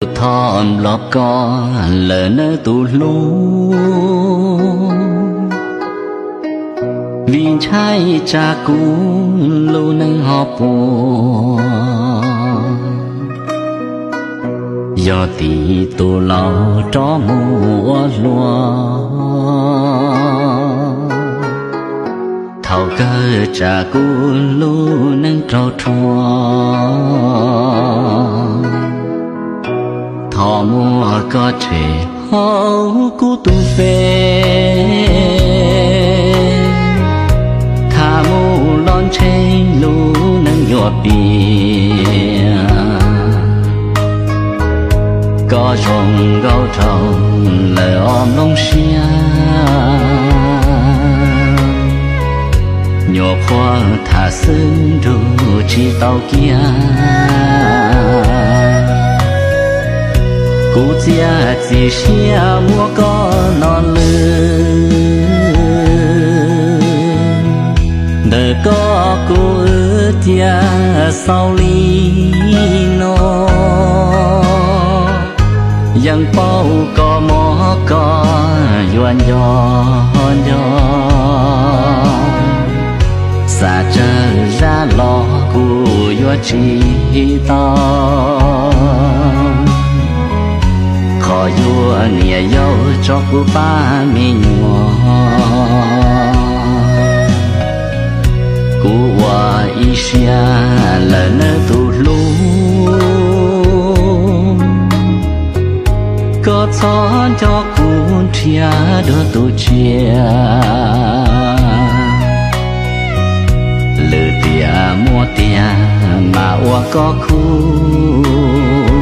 Thov nplog koj lawm nawb tus hlub, vim ntshai tsam kuv lub neej ho puas. Yog tim tus laus rov mus ua hluas, thaum kawg tsam kuv lub neej raug rhuav. Thov muab koj tshem hauv kuv tus fej, tham mus los ntshe lub neej yuav piam. Koj zoo nkauj dhau lawm os nplooj siab, nyuam qhuav tham xwb nrug tsis tau kiag. Kuv txiav txim siab muab koj noj lwj, ntawm koj kuv wb cia xaus li no. Yeej paub koj mob koj yuav nco nco, xav tsawg zaj los kuv yuav tsis tau. Qhov yuav niam yau tso kuv pab me nyuam, kuv ua ib siab lawm nawb tus hlub. Koj txhob nco kuv nrhiav dua tus tsiaj, lwm tiam muaj tiag mas ua koj khub.